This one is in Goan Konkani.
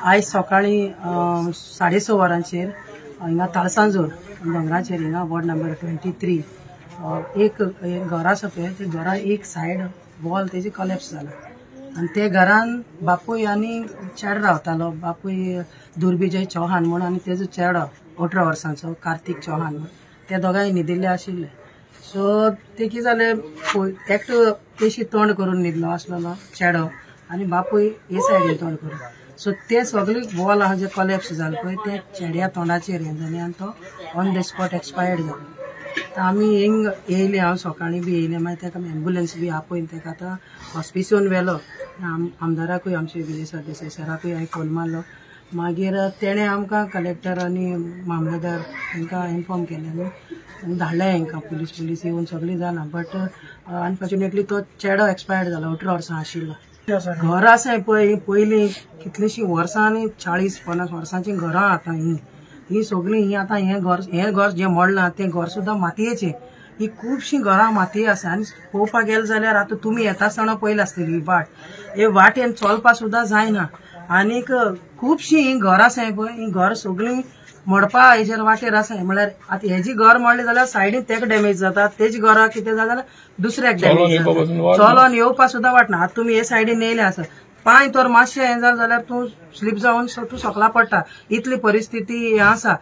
आयज सकाळी 6:30 वरांचेर हिंगा ताळसांजोर दोंगराचेर हिंगा वॉर्ड नंबर 23 एक घर आसा पळय, ते घरा एक सायड वॉल तेजी कॉलेप्स जाला आनी ते घरान बापूय आनी चेडो रावतालो. बापूय दुर्बिजय चौहान म्हूण आनी तेजो चेडो 18 वर्सांचो कार्तीक चौहान म्हूण, ते दोगांय न्हिदिल्ले आशिल्ले. सो ते कितें जालें, एकटो तेशी तोंड करून न्हिदलो आसलेलो चेडो आनी बापूय हे सायडीन तोंड करून. सो ते सगळे वॉल आहा जे कॉलेप्स जाले पळय ते चेड्या तोंडाचेर हें जालें आनी तो ऑन the spot expired जालो. आमी हिंग येयले, हांव सकाळीं बी येयले, मागीर ताका एम्बुलन्स बी आपयन ताका आतां हॉस्पिसियोन व्हेलो. आमदाराकूय आमचे विजय सरदेसाय सराकूय हांवें फोन मारलो. मागीर तेणें आमकां कलेक्टर आनी मामलेदार तांकां इन्फॉर्म केलें आनी धाडलें हांकां. पुलीस येवन सगळीं जालां, बट अनफॉर्च्युनेटली तो चेडो एक्सपायर्ड जालो, 18 वर्सां आशिल्लो. घर आसा पळय, पयलीं कितलींशीं वर्सां आनी 40-50 वर्सांचीं घरां आतां हीं ही सगळीं ही आतां हें घर जें मोडलां तें घर सुद्दां मातयेचें. ही खुबशीं घरां मातये आसा आनी पळोवपाक गेले जाल्यार आतां तुमी येता आसतना पळयला आसतली ही वाट, हे वाटेन चलपा सुद्दां जायना. आनीक खुबशीं हीं घरां आसा पळय, हीं घर सगळीं मोडपा हेजेर वाटेर आसा. म्हणल्यार आतां हेजी घर मोडलें जाल्यार सायडीन तेका डॅमेज जाता, तेजी घरां कितें जाता जाल्यार दुसऱ्याक डॅमेज जाता, चलोन येवपा सुद्दां वाटना. आतां तुमी हे सायडीन येयले आसा, पांय तर मातशें हें जालें जाल्यार तूं स्लीप जावन तूं सकला पडटा, इतली परिस्थिती हें आसा.